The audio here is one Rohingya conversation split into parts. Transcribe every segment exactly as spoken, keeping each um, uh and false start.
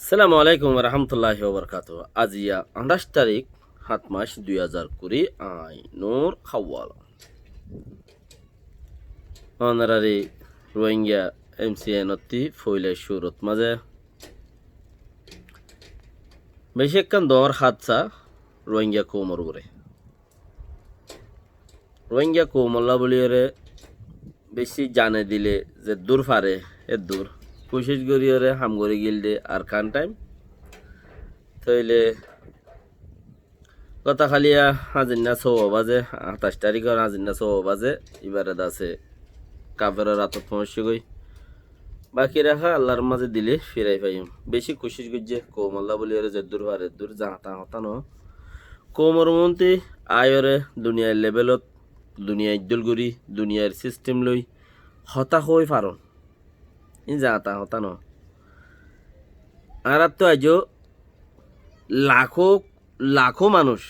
Assalamu alaikum warahmatulláhi wabarakátuhu. Aziya añçáic tarík, háñt mac, dui házar kuri, añí Nur Hawal. Onorari Rohingya M C N ottí foila curut mazé beci ekkán doñr hádsa Rohingya koumor uore. Rohingya koumolla bóliyoré beci zane dile zeddúr fare eddúr kucíc goríyoré ham gorí gilde Arkan Taim. Tóile gotá háliya azinna sóo bazé, háñtaic taríkor azinna sóo bazé, ibare dase kaferor átot foóñiccé goi. Baki raká Allar mazé dile firai faiyum. Beci kucíc goijjé koumolla bóliyoré zeddúr fare eddúr, zañta hotá no. Koumor muúnti aiyóre duniyair levelot, duniyair dul gorí, duniyair sistem loi hotá hoói faron. Ín zañta hotá no. Añáráttu aijjó lakó, lakó manúic,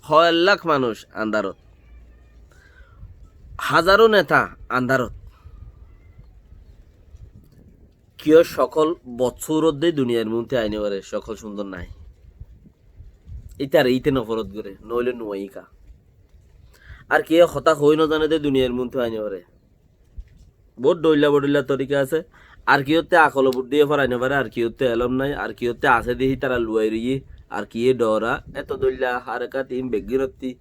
hoói lak manúic andarot. Házaro neta andarot. Kiyó cokól botsúrot de duniyair muúnti aine fare, cokól cúndor nái. Ítare íte noforot goré, noóile nuaiyí ka. Ar kiyé hotá hoói nozane de duniyair muúntu aine fare. Boóut dhoilla bodhoilla torika asé. Ar kiyótte akolo buddhiye forai nofare, ar kiyótte elóm nái, ar kiyótte asé de hítara luwai roiyé, ar kiyé dhoora, eto dhoilla hárekat iín beggínottí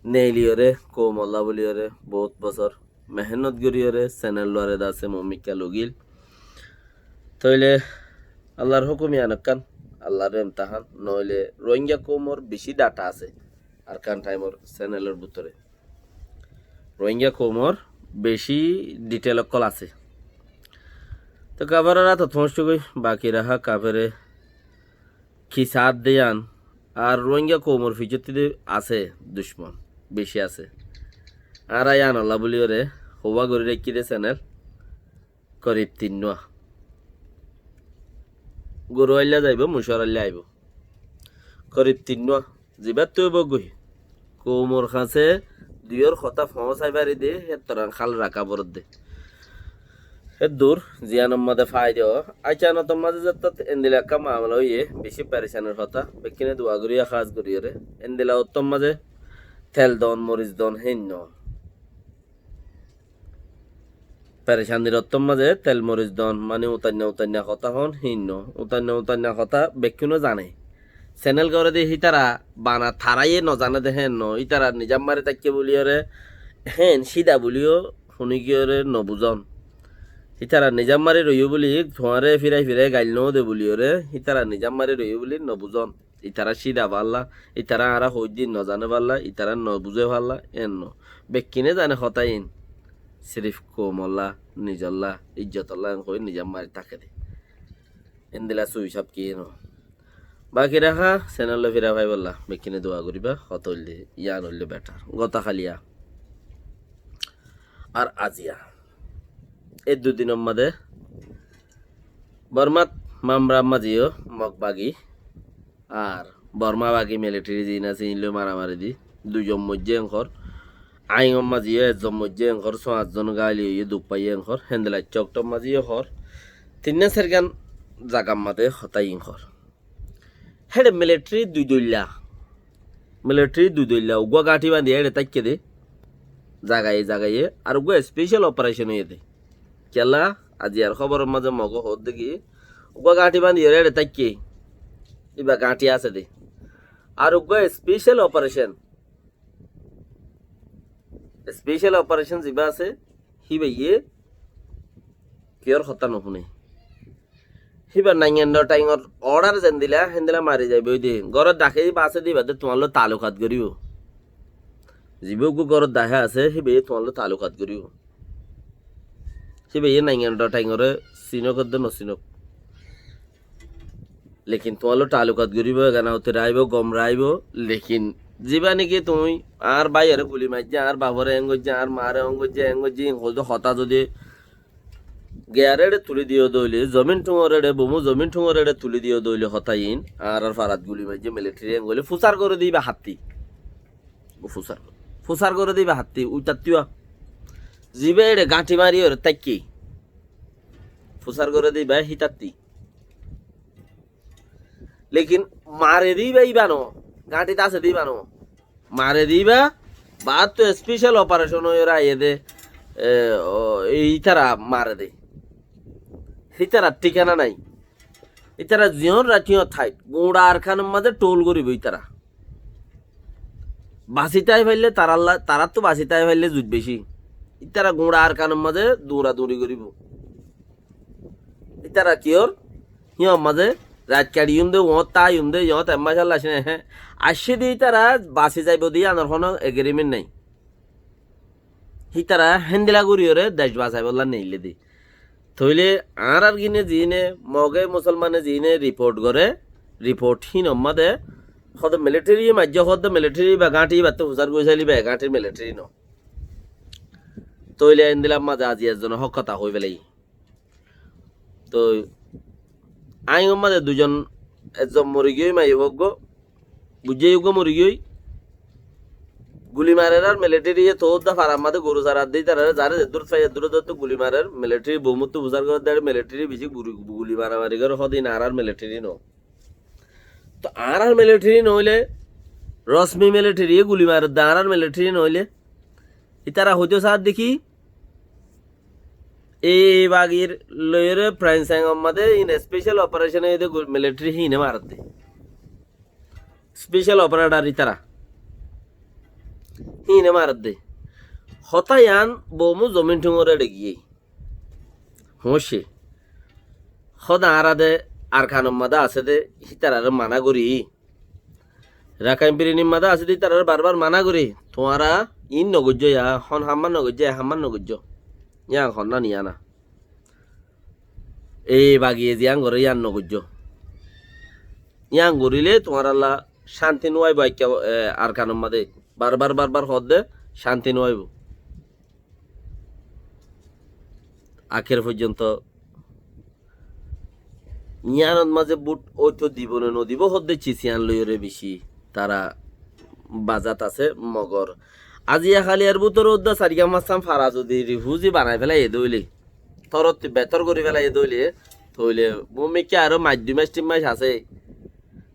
neeliyoré, koumolla bóliyoré, boóut bosór mehénnot goríyoré senel luware dase momikka logil. Tóile Allar hókum yián ekkán, Allar emtahán, noóile Rohingya koumor bicí dhata asé Arkan Taimor senelor bútore. Rohingya koumor bicí dhitel ókkol asé. Te kaferor átot foóñiccé goi, baki raká kafere ki saát de yián, ar Rohingya koumor ficottí de asé ducmon, bicí asé. Añára yiánolla bóliyoré houwá gorí raikkí de senel korib tinnúa. Goru ailla zaibó, mucór ailla aibó. Korib tinnúa. Zibáttu óibo goi. Koumor hañsé duiyór hotá foóñsai fari de, héttoran hál raká foredde. Héddur ziyánor mazé faida ó. Aiccá, notor mazé zettót endila ekká mamela óiye, bicí perecanir hotá, bekkúne dua goríyo hás goríyoré. Endila ottór mazé tel don, moris don, héin no. Perecanir ottór mazé tel moris don, mani utainna utainna hotá hoón, híin no. Utainna utainna hotá bekkúne zane. Senel goré de hítara bana taráye nozane de héen no. Hítara nizam mari táikke bóliyoré, héen cída bóliyo fúni giyóre nobuzón. Hítara nizam mari roiyó bóli, tuáñre firai firai gail noó de bóliyoré, hítara nizam mari roiyó bóli nobuzón. Itará cída falla, itará añára hoóidde nozane falla, itará nobuzé falla, éen no. Bekkúne zane hotá iín. Sirif koumolla, nizolla, ijjotolla en hoói nizam mari táke de. Endila suisab ki no. Baki raká senel loi fira faibolla bekkúne dua goríba, hotá óilde, yián óilde betar. Gotá háliya ar aziya. E dui dinor mazé Bormát Mamrar mazé yó Mog bagi ar Borma bagi militeri ziín asé, iín loi maramari di duizon moijjé enkor. Aingor mazé yó ezzon moijjé enkor, só azzon gáil óiye, duk faiyé enkor. Héndilla Coktor mazé yó hoór. Tinná sairgán zagar mazé hotá iín hoór. Héçe militeri dui doilla. Militeri dui doilla, uggúa gáñthi bañdí éçe táikke de, zagaye zagaye, ar uggúa especial operation óiye de. Kiyólla, aziyar hóboror mazé Mogé hoódde ki, uggúa gáñthi bañdíyoré éçe táikke, íba gáñthi asé de. Ar uggúa especial operation, especial operation zibá asé, híbaye kiyór hotá nofúne. Híba naingan dhotaingor order zendilla, héndilla mari zaibói de. Górot dháke íba asé de, íba de tuáñlloi taalukat goríbo. Zibá uggúa górot dháke asé, híbaye tuáñlloi taalukat goríbo. Híbaye naingan dhotaingoré sinók edde nosinók. Lekin tuáñlloi taalukat goríbo, egana uti raibó, gom raibó. Lekin zibá niki tuñí añár báiyoré guli maijjé, añár baforé eén goijjé, añár maaré eén goijjé, eén goijjé, iín hoóde hotá zodi giyaré éçe tulí diyó de óile, zomin thúñoré éçe, bumú zomin thúñoré éçe tulí diyó de óile hotá iín, añárar farat guli maijjé, militeri eén goillé, fusár goré de íba hátti. Ó fusár goré. Fusár goré de íba hátti, uitattí wá. Zibá éçe gáñthi mariyoré táikke. Fusár goré de íba hítattí. Lekin mare de íba, íba no, gáñthit asé de íba no. Mare de íba, baáttu especial operation óiyore aiyé de, e, o, e, ítara mare de. Ítarar thíkana nái. Ítara ziyón raithé yón tháit, guñça Arkanor mazé thól goríbo ítara. Basi tái faille taralla, taráttu basi tái faille zuit beci. Ítara guñça Arkanor mazé duñça duñçi goríbo. Ítara kiyór? Híyar mazé rait kaçiyum de, uñót táiyum de, uñót ek mac olla aiccé né, hé. Aiccé de ítara basi zaibo de yíanor honó agreement nái. Hítara héndilla goríyore dec basaibólla neille de. Tóile añárar gine ziíne, Moge musolmane ziíne report gore, report híinor mazé hoódde military maijjé, hoódde military íba gáñthi íbattú fusár gorí sailé íba e gáñthir military no. Tóile endilla mazé azi ezzone hók hotá hoói félaiye. Toi aññí ummá de duizon, ezzon mori giyói, maiyafua uggúa, buijjé uggúa mori giyói. Guli marer ar military ye toódda farar mazé goru sarar de ítararé, zaré zeddúrot fai eddúrot dóttu guli marer, military bomuttú fusár gorédde ar military bicí guri, guli maramari goré, hoódde iín añárar military no. Toi añárar military noóile, rosmi military ye guli maredde añárar military noóile, ítara hoitó saádde ki, ei bagir loiyóre Prain Saingor mazé iín special operation óiye de gul-, military híine maredde. Special operator ítara. Híine maredde. Hotá yián bomu zomin thúñore eçe giyé. Hoóñcce. Hóde añára de Arkanor mazé asé de, hítararé maná gorí. Rakhain Birinir mazé asé de ítararé barbar maná gorí, tuáñra iín nogoijjó ya, hon hammán nogoijjó, e hammán nogoijjó. Yían honnán yían a. Ei bagiye ziyán goré yían nogoijjó. Yían goríle tuáñralla cánti nuaibó, ekká, e, Arkanor mazé barbar barbar hoódde cánti nuaibó. Akér foijjonto yíanot mazé bút óito dibou né nodibou hoódde cis yían loiyóre bicí tara bazat asé Mogor. Aziya háli ar bútore uddá sairgán fañssán fara zodi rifuzi banai félaiyé dé óile, torottú betór gorí félaiyé dé óile, tóile mumikká aró maic dui maic tin maic asé.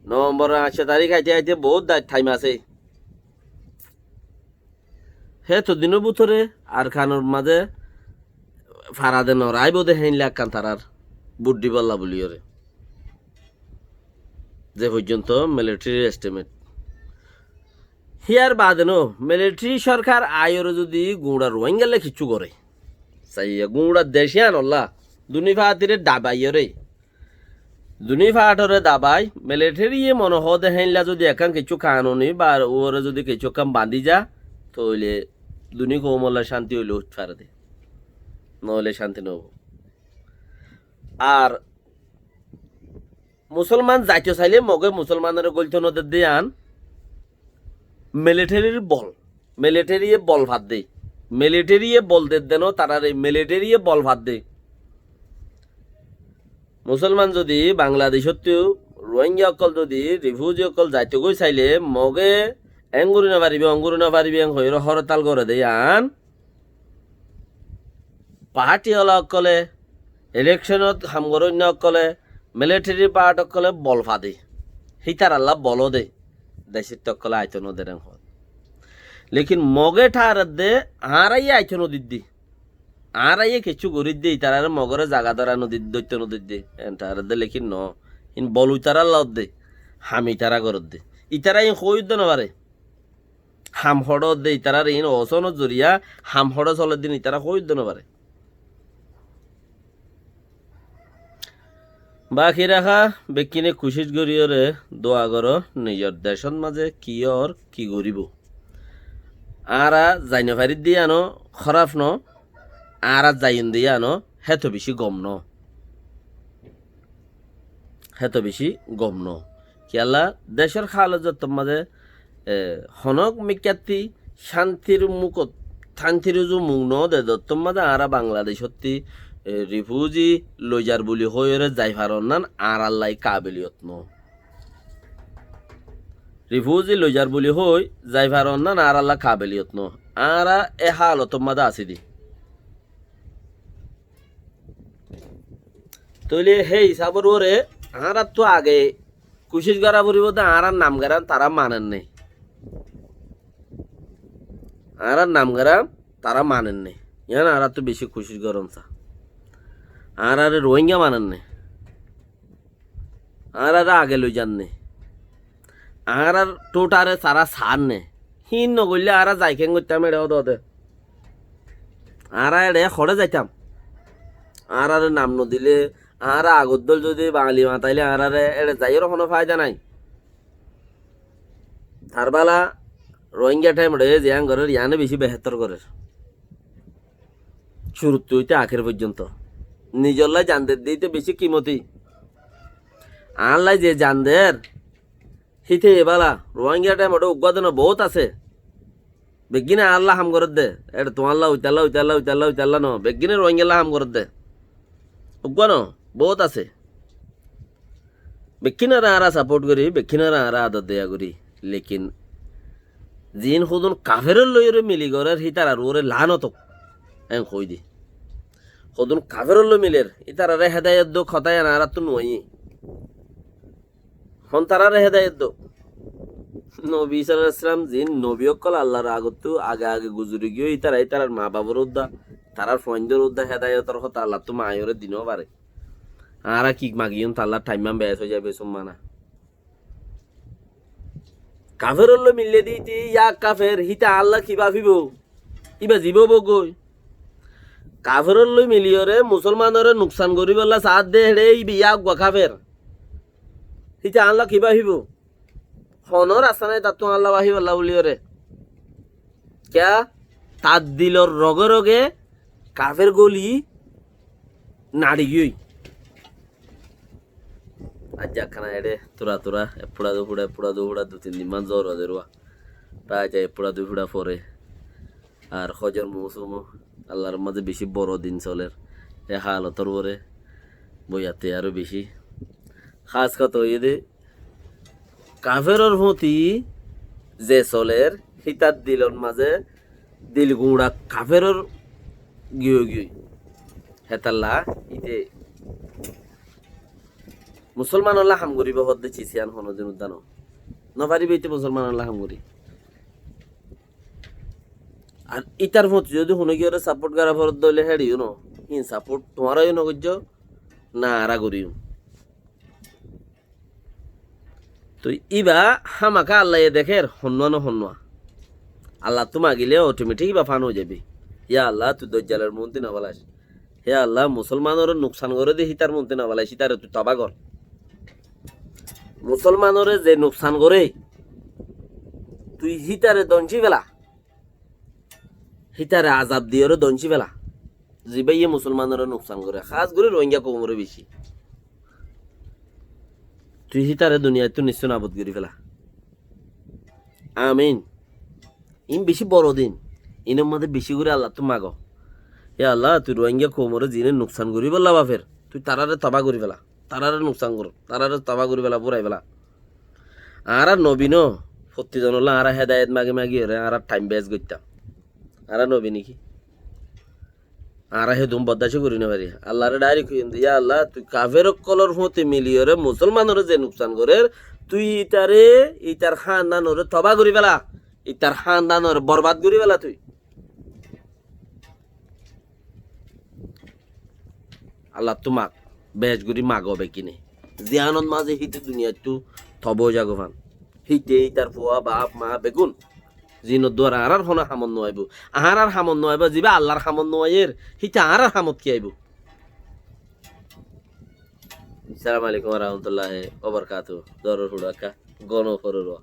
Nobembor añctó tarík aité aité boóut da-, thaim asé. Héto dinor bútore Arkanor mazé fara de noraibó de héinla ekkán tarár bút dibólla buliyóre. Ze foijjonto militaryr estimate. Híyar baade no, military sorkar aiyóre zodi guñça Ruáingalla kiccú goré, saiye guñça dec yíanolla, duní faátiré dabaiyóre, duní faátoré dabai, militaryye mone hoó de héinla zodi ekkán kiccú kanuni ba uore zodi kiccú ekkán bañdí za, tóile duní koumolla cánti óile óit fare de. Noóile cánti noóibo. Ar musolman zaito sailé Mogé musolmanoré góilto nodedde yían militaryr bol. Militaryye bol fadde. Militaryye bol dedde no tarare, militaryye bol fadde. Musolman zodi Bangladecóttu Ruáingga ókkol zodi rifuzi ókkol zaito goi sailé Mogé eng gori nofaribé, ong gori nofaribé, eng hoiyóre horotal gore de yían. Party ola ókkole, election ot ham goróinna ókkole, military part ókkole bol fade. Hítaralla bol ó de. Decóttu ókkole aito no der eng hoó. Lekin Mogé tharedde, añáraye aito no didde. Añáraye kiccú gorídde, itarare Mogore zaga dóra no didde, dóitto no didde. En tharedde lekin no. In bol itaralla ódde. Ham itara goródde. Itara in hoói udde no fare. Ham hoçé ódde itarare iín osónor zoriya ham hoçé soledde iín itara hoói udde no fare. Baki raká bekkúne kucíc goríyore dua goró, nizor decót mazé ki ór, ki goríbou. Añára zai no farídde yíano hóraf no, añára zaiyum de yíano héto bicí gom no. Héto bicí gom no. Kiyólla decór hálot zottót mazé, e, honók mikkátti cántir mukot, cántir uzu muk no de zottót mazé añára Bangladecótti, e, rifuzi loizar buli hoiyóre zai faronnán añárallai kabiliyot no. Rifuzi loizar buli hoi zai faronnán añáralla kabiliyot no. Añára e hálotór mazé así de. Tóile hé hisábor uore añárattú age kucíc gorá foribóu de añárar nam gerán tará maner né. Añárar nam gerán tará maner né. Yián añáráttu bicí kucíc gorón sa. Añáráre Ruáingga maner né. Añáráre age loi zan né. Añárar thútare tará saár né. Híin nogoillé añára zai keén goittám eçé hoó de. Añára eçé hoçé zaitam. Añáráre nam nodilé, añára agor dóil zodi Bangali matailé añáráre eçé zaiyóre honó faida nái. Tar bála Ruáingga thaim eçé ziyán gorér, yiáne bicí behétor gorér. Cúruttu óite akér foijjonto. Nizollá zan der de íte bicí kimoti. Añállá ze zan der, híte e bála, Ruáingga thaim eçé uggúa de no, boóut asé. Beggíne añállá ham gorér de. Eçé tuáñllá, uitallá, uitallá, uitallá, uitallá no. Beggíne Ruáinggallá ham gorér de. Uggúa no, boóut asé. Bekkínore añára sapót gorí, bekkínore añára ador doya gorí. Lekin ziín hodún kaféror lói mili gorér, hítarar uore laánot ók. Eén hoói di. Hodún kaféror lói miler, ítararé hédayot douk, hotá yián añáráttu nuaiyé. Hon tararé hédayot douk. Nobi sallallahu alaihi wasallam ziín nobi ókkol Allar agottú age age guzori giyói, ítara ítarar maa bafor uddá, tarár fuaindór uddá hédayotor hotá Allattú maiyóre di no fare. Añára ki magiyúm, tallá thaimman beés ói zaibo, summa na. Kaféror lói mille de íte, yá kafér, híte añálla ki báfibo? Íba zibá óbou goi. Kaféror lói miliyóre musólmanoré nuksan goríbollá saádde héçe, íba yá uggúa kafér. Híte añálla ki báfibo? Honó rasta nái tattú añálla báfibollá bóliyoré. Kiyá? Tar dilor roge roge kafér góli naçi giyói. Aijja ekkána eçé tura tura, ek fúça dui fúça, ek fúça dui fúça, dui tin din man zóor óiye de rúwa. Tar aijja ek fúça dui fúça fore. Ar hozor mousum ó, Allar mazé bicí boro din soler. E halotor uore boiyatte aró bicí. Hás hotá óiye de, kaféror fúti ze soler, hítar dilor mazé dil guñça kaféror giyói giyói. Hétalla íte musólmanollá ham goríbo hoódde cis yían honódin uddá no. No faribó íte musólmanollá ham gorí. Ar ítar fúti zodi honó giyóre sapót gorá foredde óile héçe yó no. Híin sapót tuáñra yó no goijjó, na añára goríyum. Toi íba hámaká Allaye dekér, honnúa no honnúa. Allattú magilé otometik íba fán ói zaibi. Yá Alla, tui dojjalor muúntu no félais. Hé Alla, musólmanoré nuksan goré de hítar muúntu no félais, hítare tui tobá gor. Musólmanoré ze nuksan goré, tui hítare dónci féla. Hítare azab diyóre dónci féla. Zibáye musólmanoré nuksan goré, hás gorí Rohingya koumoré bicí. Tui hítare duniyaittú nissú nabud gorí féla. Amin. Iín bicí boro din. Iínor mazé bicí gorí Allattú mago. Yá Alla, tui Rohingya koumoré ziíne nuksan goríbolla bafer, tui taráre tobá gorí féla. Taráre nuksan gor, taráre tobá gorí féla, fúrai féla. Añára nobi no, fottí zonolla añára hédayet magi magi ore añára thaim bes goittám. Añára nobi niki? Añára hédun boddac gorí no fari. Allaré dhairek hoiyum de, yá Alla, tui kafer ókkolor fúti miliyóre musólmanoré ze nuksan gorér, tui ítare, ítar hándanoré tobá gorí féla, ítar hándanoré borbad gorí féla tui. Allattú mag, bec gorí mago bekkíne. Ziyanot mazé híte duniyaittú tobá ói zagói fán. Híte, hítar fua, baf, maa, beggún. Ziínor duara añárar honó hamot no aibó. Añárar hamot no aibó, zibá Allar hamot no aiyér, híte añárar hamot ki aibó? Assalamu alaikum warahmatullahi wabarakatuhu. Doror fura ekka gono foror.